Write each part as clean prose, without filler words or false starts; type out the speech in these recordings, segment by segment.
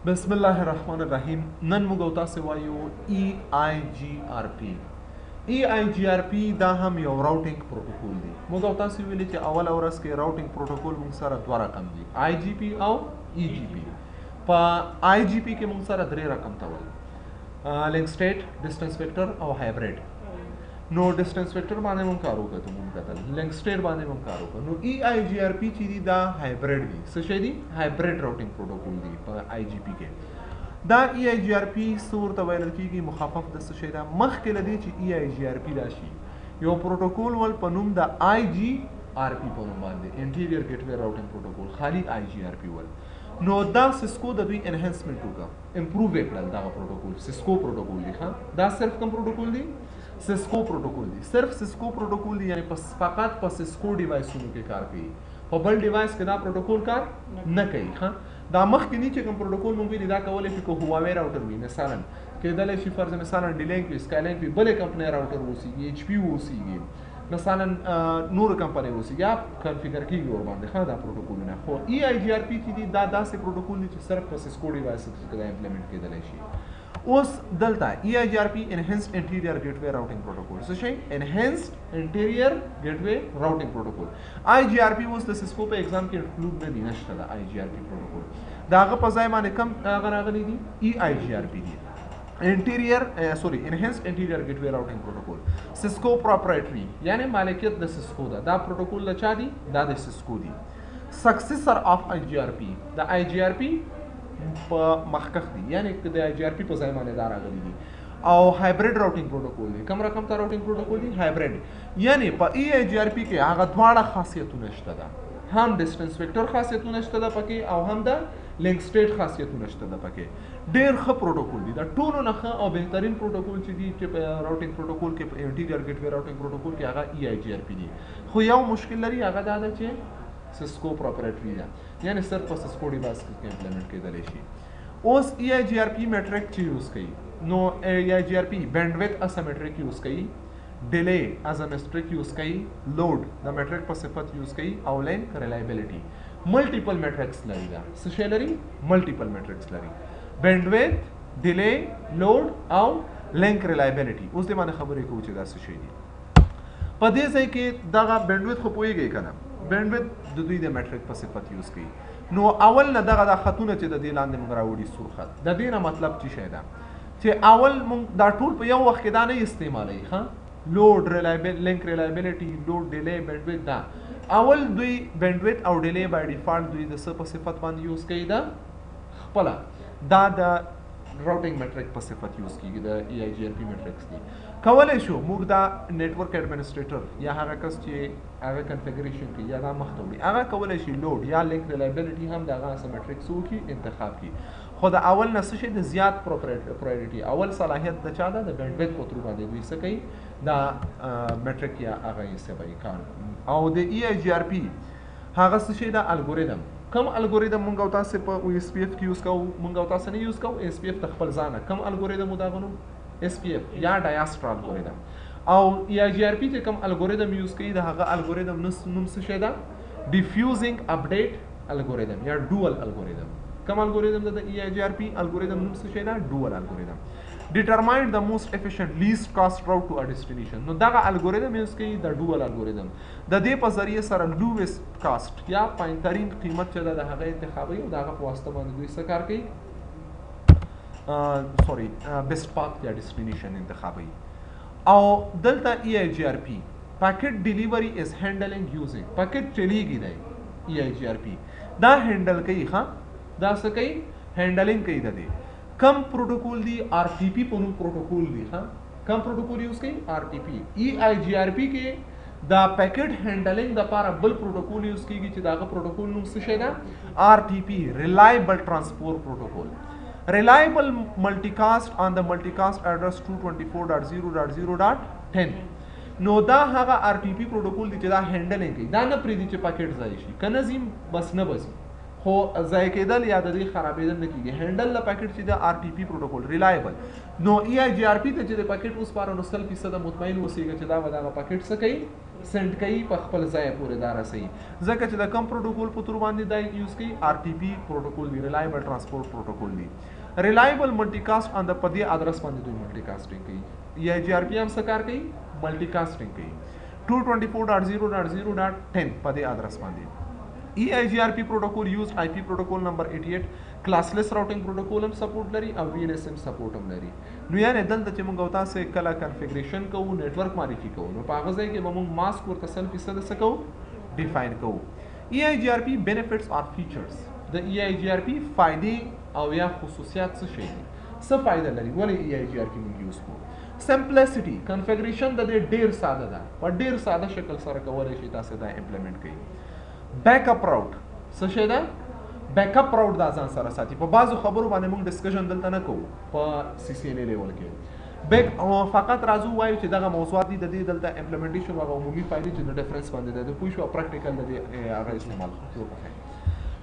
بسم الله الرحمن الرحیم. نن موږ او تاسو وایو EIGRP. EIGRP دا هم یو routing protocol دی. موږ او تاسو ویلي چې اول ورځ کې routing protocol موږ سره دوه رقم دي، IGP او EGP. په IGP کې موږ سره درې رقم ته ول، link state، distance vector او هایبریډ. نو distance vector باندې موږ کار وکړو، موږ کتل link state باندې موږ کار وکړو. نو EIGRP چې دی دا هایبریډ دی. څه شی دی؟ hybrid routing protocol دی په IGP کې. دا EIGRP څه ورته ویل کېږي؟ مخفف د څه شی ده؟ مخکې له دې چې EIGRP راشي یو پروتوکول ول په نوم د IGRP په نوم باندې، interior gateway routing protocol، خالی IGRP ول. نو دا سیسکو د دوی enhancement وکړه، improve یې کړل دغه پروتوکول. سیسکو پروتوکول دی. ښه، دا صرف کوم پروتوکول دی؟ سیسکو پروتوکول دی. صرف سیسکو پروتوکول دی، یعنی پس فقط په سیسکو device ونو کې کار کوي، په بل device کې دا پروتوکول کار نه کوي. ښه، دا مخکې نی چې کوم پروتوکول مونږ ویلي دا کولی شي که هواوی router وي مثلا، کېدلی شي فرض مثلا ډیلینک وي، سکایلینک وي، بلې کمپنۍ router اوسېږي، HP اوسېږي مثلا، نور کمپنۍ اوسېږي، یا configure کېږي ورباندې. ښه، دا پروتوکولونه خو EIGRP چې دي دا داسې پروتوکول دي چې صرف په سیسکو device کې دا implement کېدلی شي. اوس دلته EIGRP Enhanced Interior Gateway Routing Protocol. څه شی؟ Enhanced Interior Gateway Routing Protocol. IGRP اوس د سیسکو په exam کې include نه دی، نشته د IGRP protocol. د هغه په ځای باندې کوم هغه راغلی دی؟ EIGRP دی، Interior sorry Enhanced Interior Gateway Routing Protocol. سیسکو proprietary، یعنی مالکیت د سیسکو ده. دا پروتوکول د چا دی؟ دا د سیسکو دی. Successor of IGRP، د IGRP په مخکښ دي، یعنی د IGRP په ځای باندې دا راغلي دي. او hybrid routing protocol دی. کوم رقم ته routing protocol دی؟ هایبریډ، یعنی په EIGRP کې هغه دواړه خاصیتونه شته ده، هم distance vector خاصیتونه شته ده پکې او هم د link state خاصیتونه شته ده پکې. ډیر ښه پروتوکول دی، دا ټولو نه ښه او بهترین پروتوکول چې دی چې په routing protocol کې، په interior gateway routing protocol کې هغه EIGRP دی. خو یو مشکل لري، هغه دا ده چې سیسکو proprietary ده، یعنی صرف په سیسکو device کې implement کېدلی شي. اوس EIGRP metric چې use کوي، نو EIGRP bandwidth as a metric use کوي، delay as a metric use کوي، load د metric په صفت use کوي او link reliability. Multiple metrics لري. دا څه شی لري؟ Multiple metrics لري، bandwidth، delay، load او link reliability. اوس دې باندې خبرې کوو چې دا څه شی دي. په دې ځای کې دغه bandwidth خو پوهېږئ که نه؟ Bandwidth د دوی د metric په صفت use کوي. نو اول نه دغه دا خطونه چې د دې لاندې موږ راوړي سور خط، د دې نه مطلب څه شی ده؟ چې اول موږ دا ټول په یو وخت کې دا نه استعمالوي. ښه، load، reliable، link reliability، load، delay، bandwidth، دا اول دوی bandwidth او delay by default دوی د څه په صفت باندې use کوي؟ دا خپله دا د routing metric په صفت use کیږي، د EIGRP metrics دي. کولی شو موږ دا network administrator یا هغه کس چې هغه configuration کوي یا دا مخته وړي، هغه کولی شي load یا link reliability هم د هغه metrics وکړي، انتخاب کړي. خو د اول نه څه شی د زیات priority، اول صلاحیت د چا ده؟ د bandwidth په through باندې دوی څه کوي؟ دا metric یا هغه یې څه کوي کار. او د EIGRP هغه څه شی ده؟ الګوریدم. کوم الګوریدم مونږ او تاسو په OSPF کې use کوو؟ مونږ او تاسو نه use کوو SPF ته خپل ځانه. کوم الګوریدم دا غنو؟ SPF یا Dijkstra algorithm. او EIGRP چې کوم الګوریدم use کوي د هغه الګوریدم نوم څه شی ده؟ Diffusing update algorithm یا DUAL algorithm. کوم الګوریدم ده؟ د EIGRP algorithm نوم څه شی ده؟ DUAL algorithm. Determine the most efficient least cost route to a destination. نو دغه الګوریدم use کوي، د DUAL algorithm. د دې په ذریعه سره lowest cost یا پایینترین قیمت چې ده د هغه انتخابوي او د هغه په واسطه باندې دوی څه کار کوي؟ Sorry، best path یا destination انتخابوي. او دلته EIGRP packet delivery is handling using packet چلیږي دی EIGRP دا handle کوي. ښه، دا څه کوي؟ Handling کوي. د دې کم پروتوکول دی؟ RTP په نوم پروتوکول دی. ښه، کم پروتوکول use کوي؟ RTP. EIGRP کې دا packet handling د پاره بل پروتوکول use کیږي چې داغه پروتوکول نوم څه شی ده؟ RTP، Reliable Transport Protocol، Reliable Multicast on the Multicast Address 224.0.0.10. نو دا هغه RTP protocol دی چې دا handling کوي، دا نه پرېږدي چې packet ضایع شي. که نه ځي بس نه بځي، خو ضایع کېدل یا د دې خرابېدل نه کېږي. handle د packet چې د آر ټي پي پروټوکول reliable، نو ای آی جی آر پي ته چې د packet وسپاره نو 100% مطمئن اوسېږه چې دا به دغه packet څه کوي، send کوي په خپل ځای پورې دا رسوي، ځکه چې د کم پروټوکول په تور باندې دا use کوي، آر ټي پي پروټوکول دی، reliable transport protocol دی. reliable multicast on د په دې ادرس باندې دوی multicasting کوي. ای آی جی آر پي هم څه کار کوي؟ multicasting کوي. 224.0.0.10 په دې ادرس باندې. EIGRP protocol use IP protocol number 88 classless routing protocol هم support لري او VLSM support هم لري. نو یعنی دلته چې موږ تاسو کله configuration کوو، network معرفي کوو، نو په هغه ځای کې به موږ ماسک ورته 100% څه کوو، define کوو. EIGRP benefits or features، د EIGRP فایدې او یا خصوصیات څه شی دي، څه فایده لري، ولې EIGRP موږ use کوو؟ simplicity، configuration د دې ډیر ساده ده، په ډیر ساده شکل سره کولی شئ تاسو دا implement کړئ. backup route څه شی ده؟ backup route دا ځان سره ساتي. په بعضو خبرو باندې موږ discussion دلته نه کوو په سی سی ان ای level کې، back فقط راځو وایو چې دغه موضوعات دي د دې دلته implementation هغه عمومي فایدې چې د difference باندې ده د پوه شو، practical د دې هغه استعمال وکړو.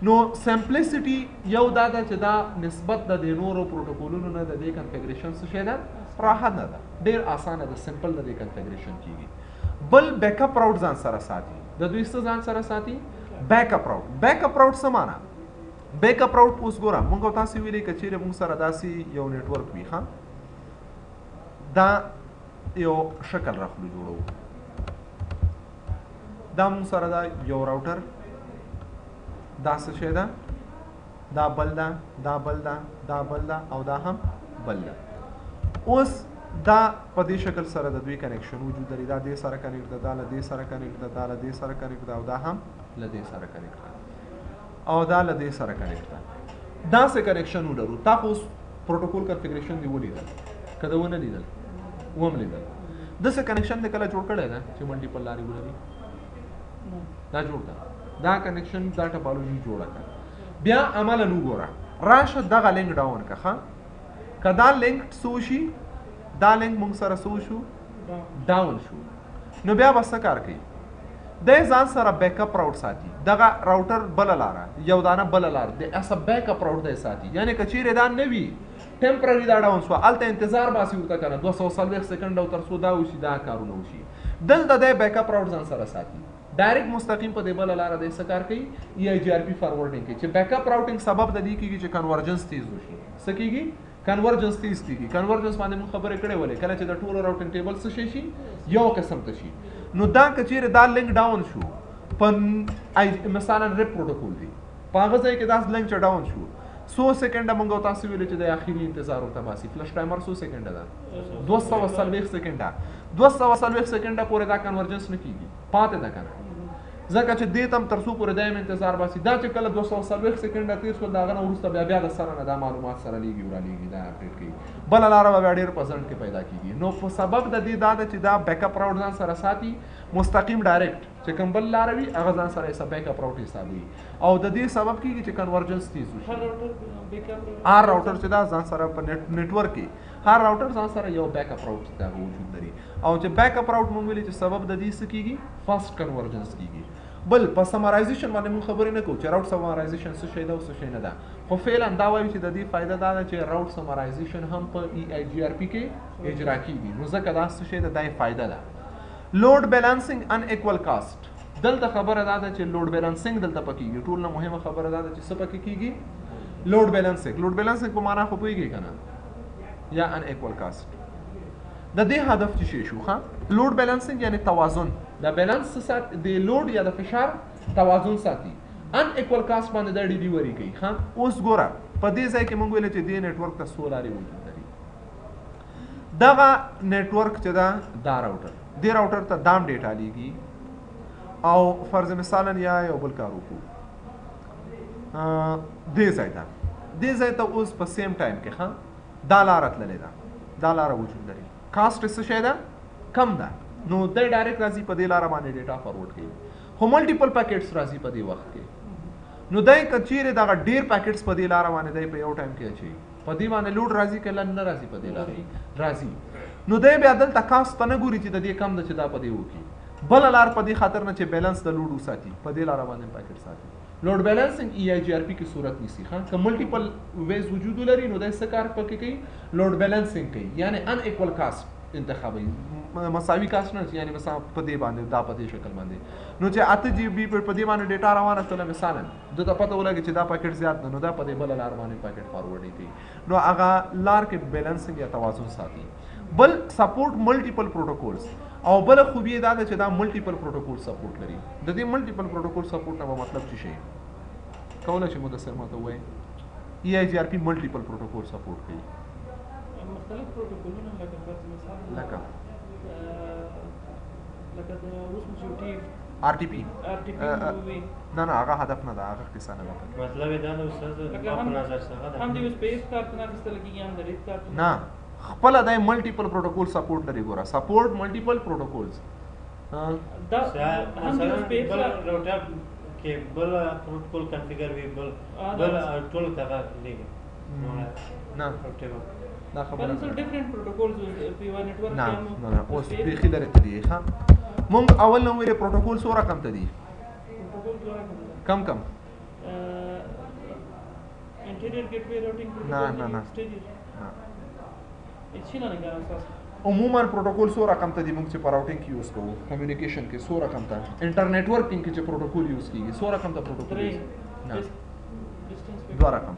نو simplicity یو دا ده چې دا نسبت د دې نورو پروتوکولونو نه د دې configuration څه شی ده، راحت نه ده، ډیر اسانه ده، simple د دې configuration کیږي. بل backup route ځان سره ساتي، د دوی څه ځان سره ساتي؟ backup route. backup route څه معنا؟ backup route اوس ګوره موږ تاسو ویلې که چیرې موږ سره داسې یو network وي، ښه دا یو شکل راخلو جوړو، دا موږ سره دا یو router، دا څه شی ده، دا بل ده، دا بل ده، دا بل ده او دا هم بل ده. اوس دا په دې شکل سره د دوی connection وجود لري، دا دې سره connect ده، دا له دې سره connect ده، دا له دې سره connect ده او دا هم له دې سره connect ده او دا له دې سره connect ده. داسې connection ولرو. تا خو اوس پروتوکول configuration دی ولیدل که ده ونه لیدل؟ وم لیدل. داسې connection دې کله جوړ کړی ده چې multiple لارې ولري؟ دا جوړ ده، دا connection دا topology جوړه کړه. بیا عملاً وګوره، راشه دغه link down که، ښه که دا لینک څه وشي، دا لینک موږ سره څه وشو، down شو، نو بیا به څه کار کوي؟ دی ځان سره backup route ساتي. دغه router بله لاره، یو دانه بله لار دی as backup route دی ساتي، یعنې که چیرې دا نه وي temporary دا down شوه، هلته انتظار باسي ورته که نه 240 سیکنډ او تر څو دا وشي، دا کارونه وشي. دلته دی backup route ځان سره ساتي، direct مستقیم په دې بله لاره دی څه کار کوي؟ ای آی جی آر پي forwarding کوي، چې backup routing سبب د دې کېږي چې convergence تیز وشي. څه کېږي؟ convergence تیز کېږي. convergence باندې موږ خبرې کړې ولې، کله چې د ټولو routing table څه شي شي، یو قسم ته شي. نو دا که چیرې دا link down شو په مثلا RIP protocol دی، په هغه ځای کې دا لینک چې down شو څو سیکنډه موږ تاسو ویلې چې د اخري انتظار ورته باسي. flush timer څو سیکنډه ده؟ 240 سیکنډه. 240 سیکنډه پورې دا convergence نه کېږي، پاتې ده که نه؟ ځکه چې دې ته هم تر څو پورې دایم انتظار باسي. دا چې کله 240 سیکنډه تېر شول، د هغه نه وروسته بیا بیا د سره نه دا معلومات سره لېږي او رالیږي، دا update کوي. بله لاره به بیا ډېر په ځنډ کې پیدا کېږي. نو په سبب د دې دا ده چې دا backup route ځان سره ساتي، مستقیم direct چې کوم بل لاره وي هغه ځان سره حساب backup route حسابوي، او د دې سبب کېږي چې convergence تیز وشي. هر router چې دا ځان سره په network کې هر router ځان سره یو backup route دا وجود لري، او چې backup route مونږ ویلې چې سبب د دې څه کېږي؟ fast convergence کېږي. بل په summarization باندې مونږ خبرې نه کوو چې route summarization څه شی ده او څه شی نه ده، خو فعلا دا وایو چې د دې فایده دا ده چې route summarization هم په ای آی جی آر پي کې اجرا کېږي، نو ځکه دا څه شی ده، دا یې فایده ده. load balancing unequal cost، دلته خبره دا ده چې load balancing دلته پکې کېږي. ټول نه مهمه خبره دا ده چې څه پکې کېږي؟ load balancing. load balancing په معنا خو پوهېږئ که نه؟ یا unequal cost. د دې هدف چې شی شو، ښه load balancing یعنی توازن، د بیلانس سات د load یا د فشار توازن ساتي. unequal cost باندې دا delivery کوي. ښه اوس ګوره په دې ځای کې مونږ ویل چې دې network ته څو لارې وجود لري. دغه network چې ده دا router، دې router ته دام data لیږي، او فرض مثالا یا یو بل کار وکړو دې ځای ته، دې ځای ته اوس په same time کې ښه دا لاره تللې ده، دا لاره وجود لري، cost یې څه شی ده؟ کم ده، نو دی direct راځي په دې لاره باندې data forward کوي، خو multiple packets راځي په دې وخت کې. نو دی که چیرې دغه ډېر packets په دې لاره باندې دی په یو time کې اچوي، په دې باندې load راځي که نه راځي؟ په دې لاره راځي. نو دی بیا دلته cost ته نه ګوري چې د دې کم ده چې دا په دې وکړي، بله لار په دې خاطر نه چې بیلانس د load وساتي، په دې لاره باندې packet ساتي. load balancing ای آی جی آر پی کې صورت نیسي. ښه، که multiple ways وجود ولري نو دا څه کار پکې کوي؟ load balancing کوي، یعنی unequal cost انتخابوي، مساوي cost نه، یعنی مثلا په دې باندې دا په دې شکل باندې، نو چې 8 GB په دې باندې data روانه شوله، مثلا ده ته پته ولګي چې دا packet زیات نه، نو دا په دې بله لار باندې packet forward کوي، نو هغه لار کې balancing یا توازن ساتي. بل support multiple protocols، او بل خوبي دا ده چې دا multiple protocol support لري. د دې multiple protocol support نه مطلب څه شي؟ کولای شي مدثر ماته وایي ای آی جی آر پی multiple protocol support کوي؟ مختلف پروتوکولونه، لکه فرض مثال لکه لکه د اوس مو چې ټي آر ټي پی آر ټي پی وي. نه نه، هغه هدف نه ده، هغه قصه نه ده. مطلب یې دا ده استاد، لکه ما په هم نظر څخه ده. هم د اوس په اف کارت نه اخیستل کېږي، هم د RIP کارت. نه، خپل د multiple protocol support لري. ګوره، support multiple protocols. دا هم د مثلا اوس په اف بل router کې بل پروتوکول configure وي، بل بل ټول ته لېږي. نه. دا خبره فرض different protocols په یو network نه کې هم نه نه، اوس بیخي لرې ته دي. ښه، مونږ اول نو ویلې پروتوکول څو رقم ته دي؟ پروتوکول دوه رقم ده. کم کم؟ interior gateway routing. نه، نه، نه. نه. هیڅ نه نه اساس. عموما پروتوکول څو رقم ته دي؟ مونږ چې په routing کې use کوو، communication کې څو رقم ته، internetworking کې چې پروتوکول use کیږي، څو رقم ته پروتوکول درې. use؟ نه. distance. دوه رقم.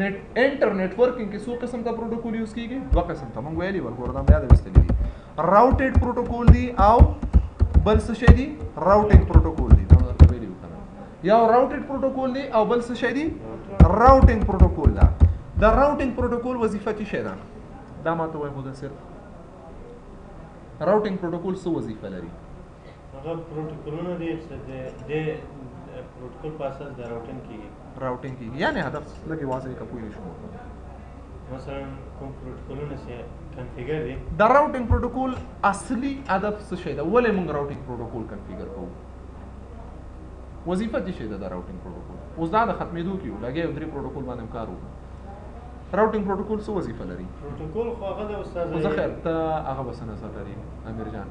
net internetworking کې څو قسم ته پروتوکول use کیږي؟ دوه قسم ته. مونږ ویلي ول، ګوره دا بیا د وستلې دي، routed protocol دی او بل څه شی دی؟ routing protocol دی. دا درته ویلي وو کنه؟ یو routed protocol دی او بل څه شی دی؟ routing protocol. دا د routing protocol وظیفه څه شی ده؟ دا ماته وایي مدثر، routing protocol څه وظیفه لري؟ هغه پروتوکولونه دي چې د پروتوکول په اساس د routing کېږي. routing کیږي، یعنی هدف لږ واضح که پوه نه شوم. مثلا کوم پروتوکولونه چې configure دي. د routing protocol اصلي هدف څه شی ده؟ ولې موږ routing protocol configure کوو؟ وظیفه څه شی ده د routing protocol؟ اوس دا د ختمېدو کې یو لګیا یو، درې پروتوکول باندې هم کار وکړو. routing protocol څه وظیفه لري؟ پروتوکول خو هغه د استاد. خو زه خیر ته هغه به څه نظر لري امیر جان؟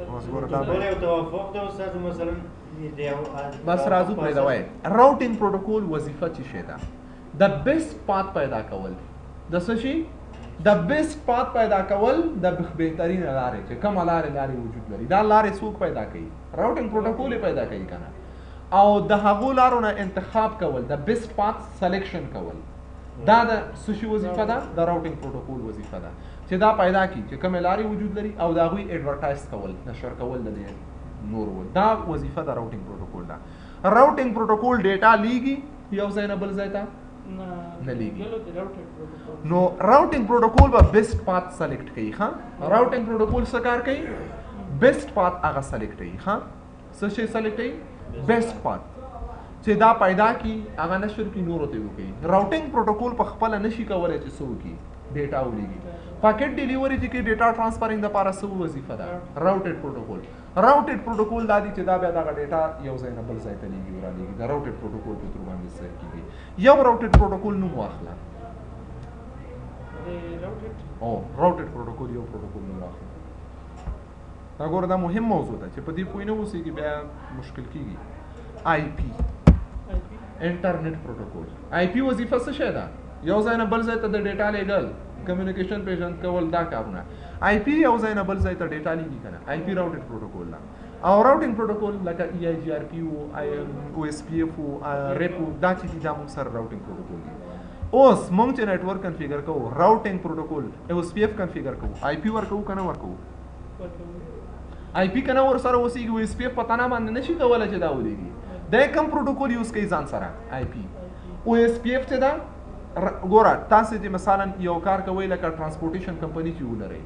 اوس ګوره دا پروتوکول یو توافق ده استاد، مثلا د یو بس راځو پرې دا وای، routing protocol وظیفه څه شی ده؟ د best path پیدا کول. د څه شي؟ د best path پیدا کول، د بهترین لارې، چې کومه لارې وجود لري، دا لارې څوک پیدا کوي؟ routing protocol یې پیدا کوي کنه؟ او د هغو لارو نه انتخاب کول، د best path selection کول، دا د څه شي وظیفه ده؟ د routing protocol وظیفه ده چې دا پیدا کړي چې کومې لارې وجود لري او د هغوی advertise کول، نشر کول د دې نور ول، دا وظیفه د routing protocol ده. routing protocol data لیږي یو ځای نه بل ځای ته؟ نه. نه لیږي. یلو د routed protocol. نو routing protocol به best path select کوي. ښه، routing protocol څه کار کوي؟ best path هغه select کوي. ښه، څه شی select کوي؟ best path چې دا پیدا کی، هغه نشر کی، نورو ته وکړي. routing protocol په خپل نشي کولای چې څه وکړي، data ولېږي. packet delivery چې کې data transferring د پاره څه وظیفه ده؟ routed protocol. routed protocol دا دی چې دا بیا دغه data یو ځای نه بل ځای ته لیږي او رالیږي. د routed protocol په through باندې څه کیږي؟ یو routed protocol نوم واخله. د routed او routed protocol یو پروتوکول نوم واخله. دا ګوره، دا مهم موضوع ده چې په دې پوه نه اوسېږي بیا مشکل کیږي. IP. IP. internet protocol. IP وظیفه څه شی ده؟ یو ځای نه بل ځای ته د data لېږل، communication پیژند کول، دا کارونه. IP یو ځای نه بل ځای ته data لیږي کنه؟ IP routed protocol ده. او routing protocol لکه ای آی جی آر پی او آی او اس پی اف او RIP او دا چې دي، دا موږ سره routing protocol دي. اوس موږ چې network configure کوو، routing protocol OSPF configure کوو، IP ورکوو کنه ورکوو؟ IP کنه ور سره اوسېږي. OSPF په تنها باندې نشي کولای چې دا ولېږي. دا کوم پروتوکول use کوي ځان سره؟ IP. OSPF چې دا ګوره، تاسو چې مثلا یو کار کوئ لکه transportation company چې ولرئ،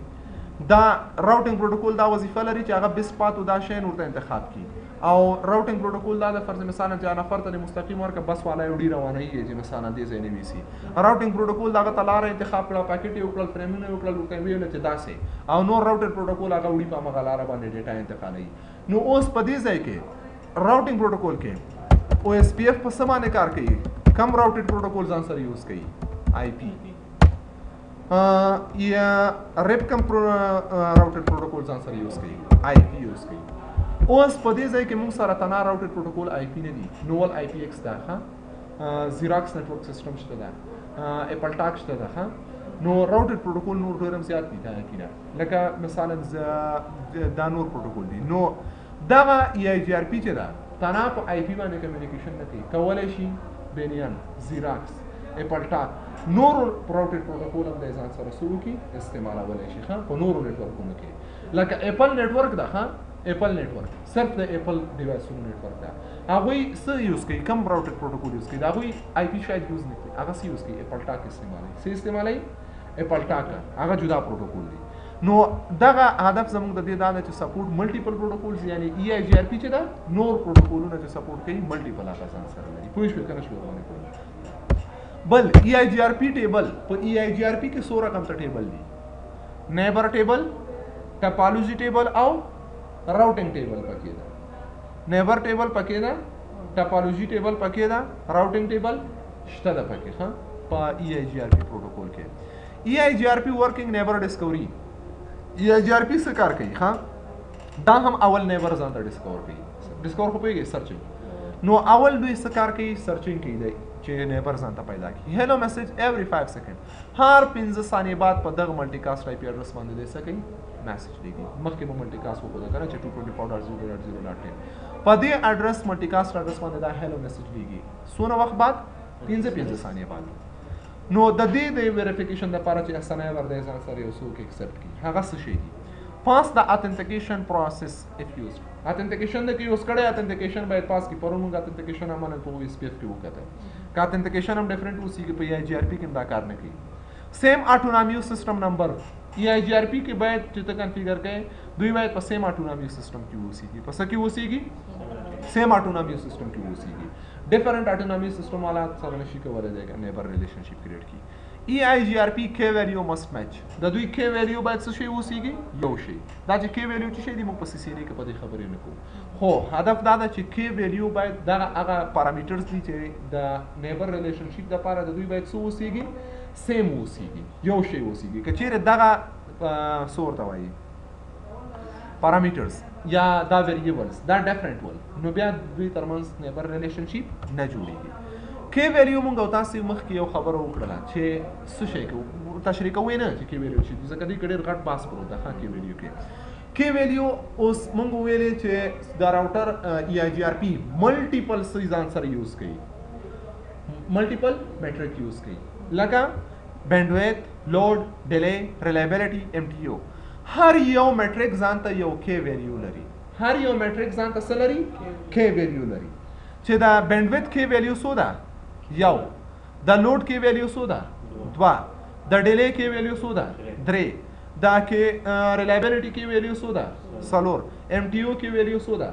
دا routing protocol دا وظیفه لري چې هغه best path او دا شی ورته انتخاب کړي. او routing protocol دا د فرض مثال چې نفر ته مستقیم ورکه، بس والا یو ډیر روانه یي چې مثلا دې ځای نه ویسي، routing protocol دغه ته لاره انتخاب کړه، packet یې وکړل، فریمونه یې وکړل، ورته ویل چې داسې، او نور routed protocol هغه وړي، په هغه لاره باندې data انتقالوي. نو اوس په دې ځای کې routing protocol کې OSPF په څه باندې کار کوي؟ کم routed protocol ځان سره use کوي؟ IP. یا RIP کم routed protocol ځان سره use کوي؟ IP use کوي. اوس په دې ځای کې موږ سره تنا routed protocol IP نه دي، Novell IPX ده، ښه Xerox network system شته ده، AppleTalk شته ده، ښه نو routed protocol نور ډېر هم زیات دي د IP نه، لکه مثلا دا نور پروتوکول دي. نو دغه EIGRP چې ده تنا په IP باندې communication نه کوي، کولی شي BNEN، Xerox، AppleTalk نور routed protocol هم د ځان سره څه وکړي استعمالولی شي، ښه په نورو network ونو کې، لکه Apple network ده، ښه Apple network صرف د Apple device ونو network ده، هغوی څه use کوي؟ کوم routed protocol use کوي؟ د هغوی IP شاید use نه کړي، هغه څه use کوي؟ AppleTalk استعمالوي. څه استعمالوي؟ AppleTalk، هغه جدا پروتوکول دی. نو دغه هدف زموږ د دې دا دی چې support multiple protocols، یعنی EIGRP چې ده نور پروتوکولونه چې support کوي multiple هغه ځان سره لري. پوه شوې که نه شوې ورباندې پوه؟ بل EIGRP table، په EIGRP کې څو رقم ته table دي؟ neighbor table، topology table او routing table پکې ده. neighbor table پکې ده، topology table پکې ده، routing table شته ده پکې، ښه په EIGRP protocol کې. EIGRP working neighbor discovery، EIGRP څه کار کوي؟ ښه دا هم اول neighbor ځان ته discover کوي. discover خو پوهېږئ، searching. نو اول دوی څه کار کوي؟ searching کوي دی چې neighbor ځان ته پیدا کړي. hello message every 5 second، هر 5 ثانیې بعد په دغه multicast IP address باندې دی څه کوي؟ message لیږي. مخکې مو multicast وښوده که نه چې 224.0.0.10 په دې address multicast address باندې دا hello message لیږي. څونه وخت بعد؟ 5 ثانیې بعد. نو د دې د verification لپاره چې اسانه ور دی ځان سره یو څوک accept کړي، هغه څه شی دي؟ pass the authentication process if used. authentication د کې use کړی، authentication باید pass کړي. پرون موږ authentication عملاً په OSPF کې وکتل که authentication هم different اوسېږي، په EIGRP کې هم دا کار نه کوي. same autonomous system number، EIGRP کې باید چې ته configure کړې دوی باید په same autonomous system کې اوسېږي. په څه کې اوسېږي؟ same autonomous system کې اوسېږي. different autonomous system والا سره نشي کولی دی neighbor relationship create کړي. EIGRP K value must match، د دوی K value باید څه شی اوسېږي؟ یو شی. دا چې K value څه شی دی موږ په CCNA کې په دې خبرې نه کوو، خو هدف دا ده چې K value باید دغه هغه parameters دي چې د neighbor relationship دپاره د دوی باید څه اوسېږي؟ same اوسېږي، یو شی اوسېږي. که چیرې دغه څه ورته وایي parameters یا دا variables دا different ول، نو بیا دوی ترمنځ neighbor relationship نه جوړېږي. K value مونږ او تاسې مخکې یو خبره وکړله چې څه شی کوو، تشریح کوو یې نه چې K value څه دي، ځکه دې کې ډېر غټ بحث پروت ده. ښه K value کې K value اوس مونږ ویلې چې د router EIGRP multiple څه ځان سره use کوي، multiple metric use کوي، لکه bandwidth، load، delay، reliability، MTU. هر یو metric ځان ته یو K value لري. هر یو metric ځان ته څه لري؟ K value لري. چې دا bandwidth K value څو ده؟ یو. د load K value څو ده؟ دوه. د delay K value څو ده؟ درې. دا K reliability K value څو ده؟ څلور. MTU K value څو ده؟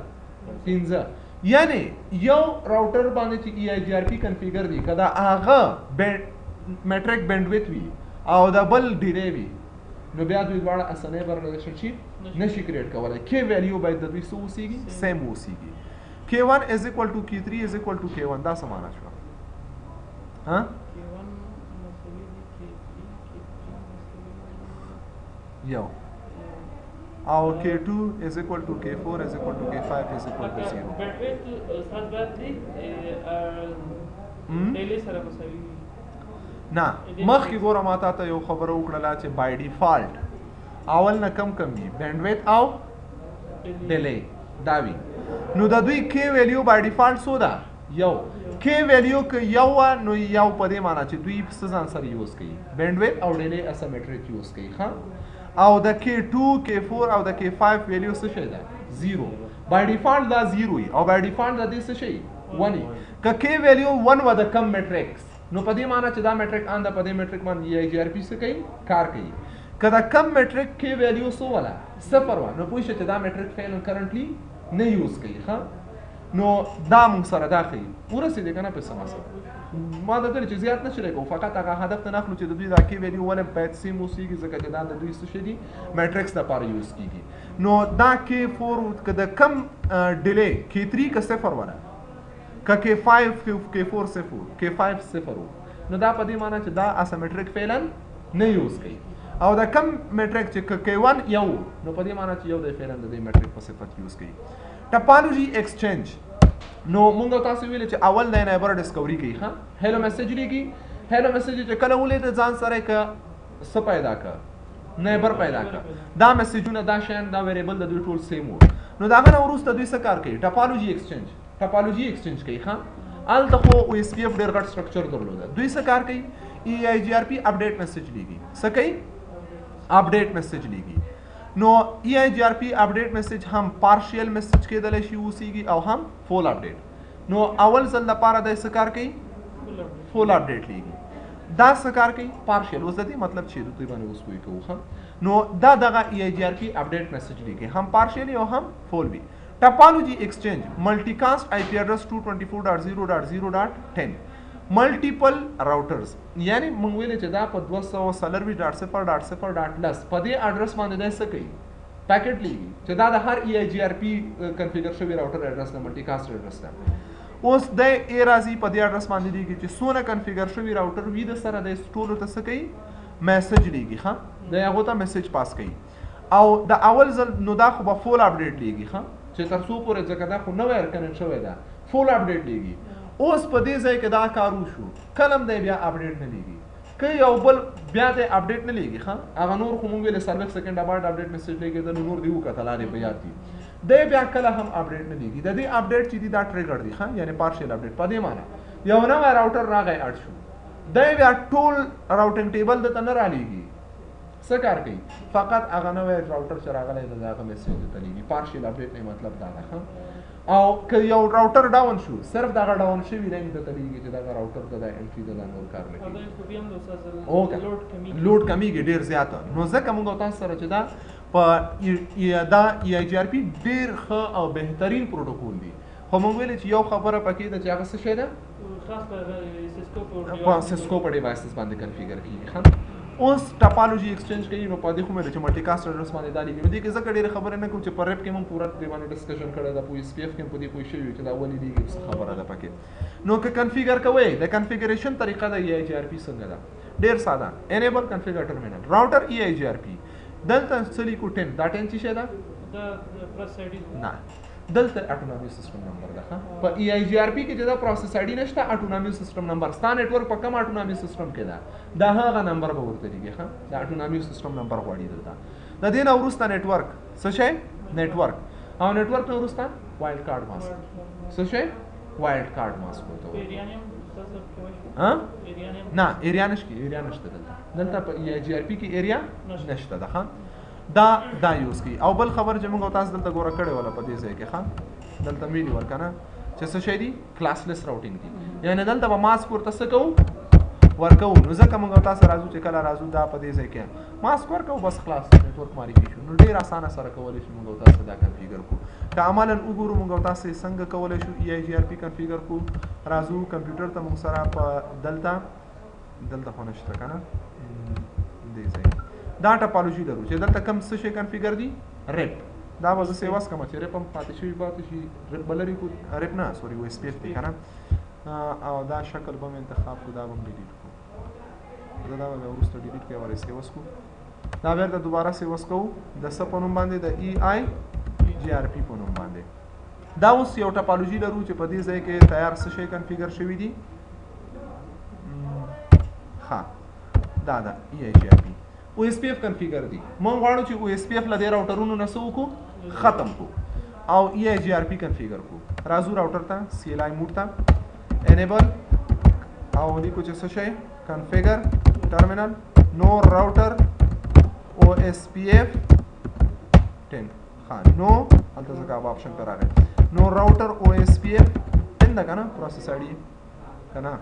پنځه. یعنی یو router باندې چې EIGRP configure دی، که دا هغه metric bandwidth وي او د بل delay وي، نو بیا دوی دواړه as a neighbor relationship نشي create کولی. K value باید د دوی څه اوسېږي؟ same اوسېږي. K1 is equal to K3 is equal to K1، دا څه معنا شوه؟ ها؟ K1 مساوي دي K3، K3 مساوي یو او K2 is equal to K4 is equal to K5 is equal to 0. bandwidth استاد باید دی delay سره مساوي وي. نه، مخکې ګوره ما تا ته یو خبره وکړله چې by default اول نه کم کم وي bandwidth او delay دا وي. نو د دوی K value by default څو ده؟ یو. K value که یو وه نو یو په دې معنا چې دوی څه ځان سره use کوي؟ bandwidth او delay as a metric use کوي. ښه، او د K2، K4 او د K5 value څه شی ده؟ zero. by default دا zero وي او by default د دې څه شی 1 وي. که K value 1 وه د کم metrics، نو په دې معنا چې دا metric on ده، په دې metric باندې EIGRP څه کوي؟ کار کوي. که دا کم metric K value څو وله؟ صفر وه، نو پوه شه چې دا metric فعلا currently نه use کوي. ښه، نو دا موږ سره دا ښیي. ورسېدې که نه په څه مسله؟ ما دا چې زیات نه شریکو، فقط هغه هدف ته نه اخلو چې د دوی دا K value ولې باید same اوسېږي، ځکه چې دا د دوی څه شی دي؟ metrics لپاره use کیږي. نو دا K4 که د کم delay K3 که صفر وله، که K5 K4 صفر K5 صفر و، نو دا په دې معنی چې دا as a metric فعلا نه use کوي. او دا کم metric چې K1 یو، نو په دې معنی چې یو د فعلا د دې metric په صفت use کوي. Topology exchange نو مونږ تاسو ویل چې اول د neighbor discovery کوي. ها hello message لیږي، hello message چې کله ولید ځان سره ک څه پیدا ک، neighbor پیدا ک. دا message ونه دا شیان دا variable د دوی ټول same وو. نو دا غنه وروسته دوی څه کار کوي؟ Topology exchange، topology exchange کوي. ها هلته خو OSPF ډېر غټ structure درلوده. دوی څه کار کوي؟ EIGRP update message لیږي. څه کوي؟ Update message لیږي. نو EIGRP update message هم partial message کېدلی شي اوسېږي او هم full update. نو اول ځل لپاره دی څه کار کوي؟ Full update لیږي. دا څه کار کوي؟ Partial. اوس د دې مطلب چې دوی باندې اوس پوه کوو. ښه نو دا دغه EIGRP update message لیږي، هم partial او هم full وي. Topology exchange multicast IP address 224.0.0.10 multiple routers، یعنی موږ ویل چې دا په 224.0.0.10 په دې ادرس باندې دی څه کوي؟ Packet لیږي چې دا د هر EIGRP configure شوی router address ده، multicast address ده. اوس دی ای راځي په دې ادرس باندې لیږي چې څونه configure شوی router وي د سره دی ټولو ته څه کوي؟ Message لیږي. ښه دی هغو ته message pass کوي. او د اول ځل نو دا خو به full update لیږي. ښه چې تر څو پورې، ځکه دا خو نوی connect شوی ده، full update لیږي. اوس په دې ځای کې دا کار وشو، کله هم دی بیا update نه لیږي. که یو بل بیا دی update نه لیږي. ښه هغه نور خو مونږ ویلې 40 سیکنډه بعد update message لیږي، دا نور دی وکتل دی په یاد دي. دی بیا کله هم update نه لیږي. د دې update چې دی دا trigger دی. ښه یعنی partial update. په دې معنی یو نوی router راغی add شو، دی بیا ټول routing table دته نه رالیږي. څه کار کوي؟ فقط هغه نوی router چې راغلی دی د هغه message ته لیږي. Partial update نه مطلب دا ده. ښه او که یو router down شو، صرف دغه down شوی لینک ته لیږي چې دغه راوټر ته دا entry ده، دا نور کار نه کوي. Load کمیږي ډیر زیات. نو ځکه موږ تاسو سره چې دا په دا EIGRP ډیر ښه او بهترین پروتوکول دی. خو موږ ویل چې یو خبره پکې ده چې هغه څه شی ده؟ خاص په Cisco په devices باندې configure کیږي. ښه اوس topology exchange کوي. نو په دې خو مې چې multicast address باندې دا لیږي. نو دې کې ځکه ډېرې خبرې نه کوم چې په RIP کې مونږ پوره دې باندې discussion کړی ده، په OSPF کې هم په دې پوه شوي یو چې دا ولې لیږي، څه خبره ده پکې. نو که configure کوئ، د configuration طریقه د EIGRP څنګه ده؟ ډېر ساده. Enable configure terminal router EIGRP. دلته څه لیکو؟ 10. دا 10 څه شی ده؟ نه، دلته autonomous system number ده. ښه په EIGRP کې چې دا process ID نشته، autonomous system number. ستا network په کوم autonomous system کې ده، دا هغه نمبر به ورته لیږي. ښه دا autonomous system number غواړي دلته. د دې نه وروسته network څه شی؟ Network. او network نه وروسته wildcard mask. څه شی؟ Wildcard mask ورته وایي. نه area نشته، area نشته دلته. دلته په EIGRP کې area نشته ده. ښه دا دا use کوي. او بل خبر چې موږ تاسو دلته ګوره کړې وله په دې ځای کې. ښه دلته ویلي ول که نه چې څه شی دي؟ Classless routing دي. یعنې دلته به ماسک ورته څه کوو؟ ورکوو. نو ځکه موږ تاسو راځو چې کله راځو دا په دې ځای کې ماسک ورکوو، بس خلاص network معرفي شو. نو ډېر اسانه سره کولی شو موږ تاسو دا configure کړو. که عملاً وګورو موږ تاسو څنګه کولی شو EIGRP configure کړو. راځو کمپیوټر ته موږ سره په دلته، دلته خو نشته که نه، دې ځای دا topology لرو چې دلته کوم څه شی configure دي؟ RIP. دا به زه save as کړم چې RIP هم پاتې شوي پاتې شي. RIP به لرې کړو، RIP نه sorry OSPF دی که نه. او دا شکل به مې انتخاب کړو، دا به هم delete کړو. زه دا به بیا وروسته delete کړم، ورې save as کړو. دا بېرته دوباره save as کوو د څه په نوم باندې؟ د EIGRP په نوم باندې. دا اوس یو topology لرو چې په دې ځای کې تیار څه شی configure شوي دي؟ ښه دا ده EIGRP. OSPF configure دي. مونږ غواړو چې OSPF له دې router ونو نه څه وکړو؟ ختم کړو او EIGRP configure کړو. راځو راوټر ته، CLI mode ته، enable او لیکو چې څه شی؟ Configure terminal no router OSPF 10. ښه نو هلته ځکه هغه option ته راغی. No router OSPF 10 ده که نه؟ Process ID که نه؟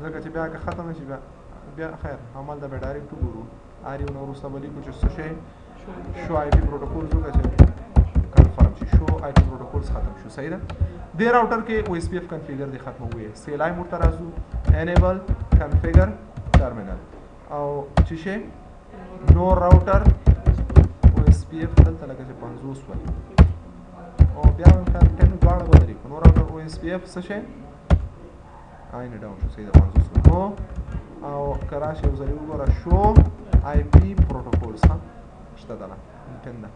ځکه چې بیا که ختم شي بیا بیا خیر همالته به direct وګورو. R U نه وروسته به لیکو چې څه شی؟ Show IP protocols وکړه چې confirm شي. Show IP protocols ختم شو. صحیح ده. دې راوټر کې OSPF configure دی ختم وي. CLI mode ته راځو، enable configure terminal او چې شی؟ No router OSPF دلته لکه چې 50 ول او بیا هم خیر 10 دواړه به لري. No router OSPF څه شی؟ عین down شو. صحیح ده 50 ول. او که راشي یو ځل وګوره show IP protocols. ها شته دله 10 ده.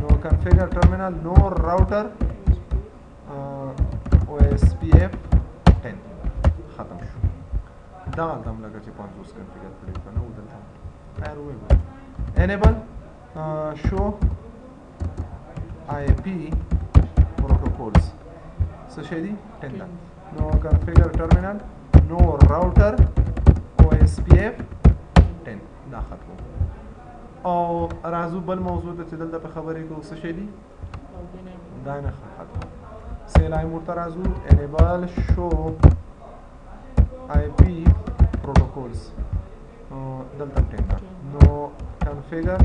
نو configure terminal no router OSPF 10 ختم شو. دا هلته هم لکه چې 50 configure کړی که نه و دلته خیر ووایو. Enable show IP protocols څه شی دي؟ 10 ده. نو configure terminal no router OSPF 10 دا ختم. او راځو بل موضوع ته چې دلته په خبرې کوو څه شی دي؟ دا نه ختم. CLI mode ته راځو. Enable show IP protocols دلته هم 10 ده. نو configure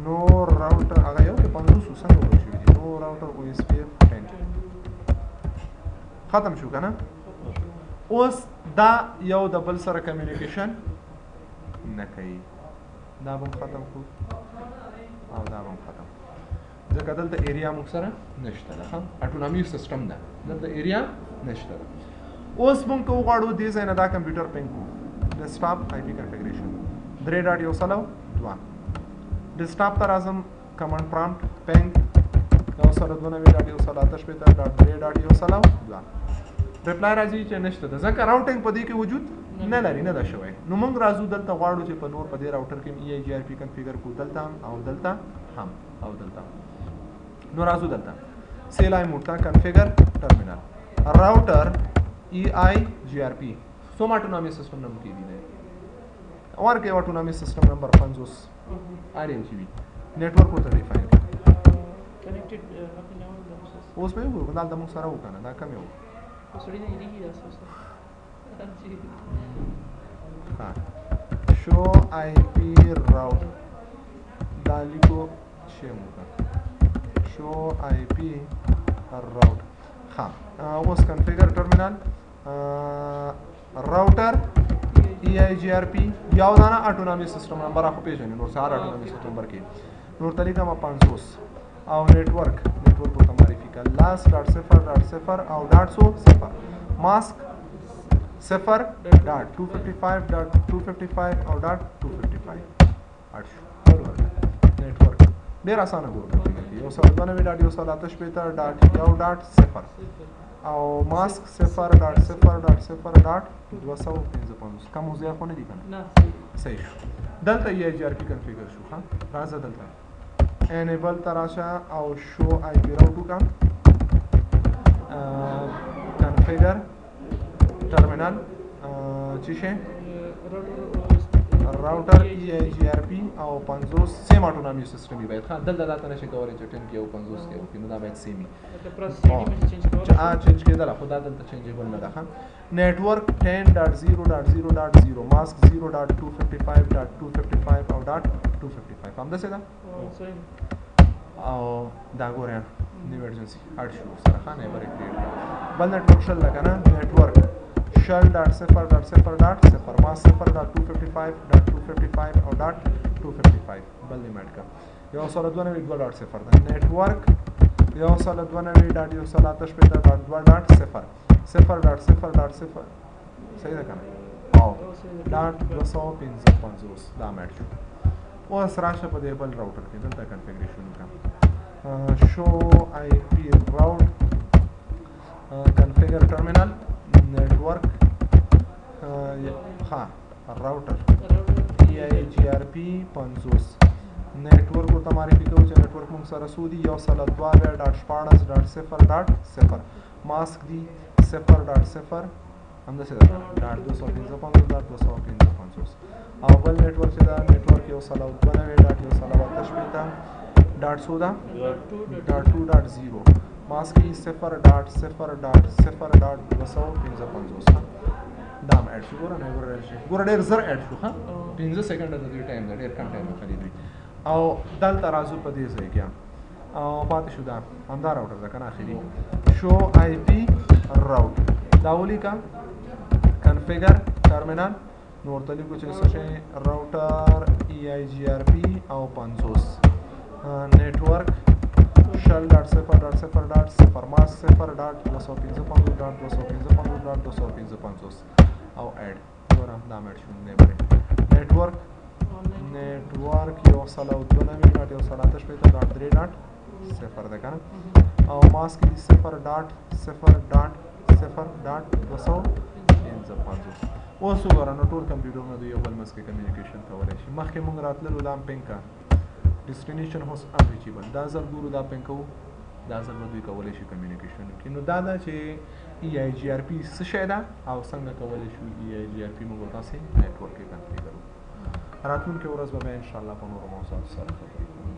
no router هغه یو کې 50 و څنګه ورک شوي دي؟ No router OSPF 10 ختم شو که نه؟ اوس دا یو د بل سره communication نه کوي. دا به هم ختم کړو او دا به هم ختم، ځکه دلته area موږ سره نشته ده. ښه autonomy system ده، دلته area نشته ده. اوس موږ که وغواړو دې ځای نه دا کمپیوټر ping کړو، desktop IP configuration 3.102 desktop ته راځم، command prompt ping 192.168.3.102 reply راځي چې نشته ده، ځکه routing په دې کې وجود نه لري، نه ده شوی. نو موږ راځو دلته غواړو چې په نور په دې راوټر کې EIGRP configure کړو، دلته هم او دلته هم او دلته. نو راځو دلته CLI mode ته configure terminal router EIGRP څومره autonomy system number کې دي؟ ورکه autonomy system number 50 ار ام سی وي network ورته define کړي. connected اوس به وګورو دلته موږ سره وکنه دا کم یو سړی نه هېرېږي دا څه ها show IP route دا لیکو شی مو show IP route. ها اوس configure terminal router EIGRP یو دانه autonomy system number خو پیژنې، نور سهار autonomy system number کې نور طریقه ما 50 او network network ورته معرفي کړه لاس dot صفر dot صفر او dot سو صفر mask 0.255.255 او dot 255 add شو. network ډېر اسانه ګورو configure کې 192.168 dot 1 dot 0 او mask 0.0.0.255 کم او زیات خو نه دي که نه؟ صحیح شو. دلته EIGRP configure شو. ښه راځه دلته enable ته راشه او show IP route وکړه configure terminal چې شی router EIGRP او 50 same autonomy system وي باید. ښه دلته دا ته نشي کولی چې 10 کې او 50 کې وکړي، نو دا باید same وي. چې change کېدله خو دا دلته changeable نه ده. ښه network 10.0.0.0 mask 0.255.255 او dot 255 همداسې ده. او دا ګوره new adjacency add شو سره. ښه neighbor یې create کړه. بل network شل ده که نه؟ network شل dot صفر dot صفر dot صفر mask 0.255.255 او dot 255 بل دې add کړه. 192.2 dot صفر ده. network 192.168 dot 2 dot 0 0 dot 0 dot 0 صحیح ده که نه؟ او dot 255 دا add شو. اوس راشه په دې بل راوټر کې دلته configuration وکړه show IP route configure terminal network ها router EIGRP 50 network ورته معرفي کوو چې network موږ سره څو دي؟ 192.16.0 dot 0 mask دي 0 dot 0 همداسې ده dot 255 dot 255 او بل network چې ده network 192.168 dot څو ده؟ dot 2 dot 0 mask یې 0 dot 0 dot 0 dot 255 دا هم add شو. ګوره neighbor add شو، ګوره ډېر زر add شو. ښه 5 سیکنډه د دوی time ده، ډېر کم time اخلي دوی. او دلته راځو په دې ځای کې او پاتې شو دا همدا راوټر ده که نه؟ اخري show IP route دا ولیکه configure terminal نو ورته لیکو چې څه شی router EIGRP او 50 network شل dot صفر dot صفر dot صفر mask 0 dot 255 dot 255 dot 255 او add. ګوره دا add شو neighbor network network 192.168.3.0 ده کنه، او mask دي 0.0.0.255. اوس وګوره نو ټول کمپیوټرونه د یو بل منځ کې communication کولی شي. مخکې مونږ راتللو دا هم ping کا، destination host unreachable. دا ځل ګورو دا ping کوو، دا ځل به دوی کولی شي communication وکړي. نو دا ده چې EIGRP څه شی ده او څنګه کولی شو EIGRP موږ تاسې network کې configure. راتلونکې ورځ به بیا انشاءالله په نورو موضوعاتو سره خبرې کوو.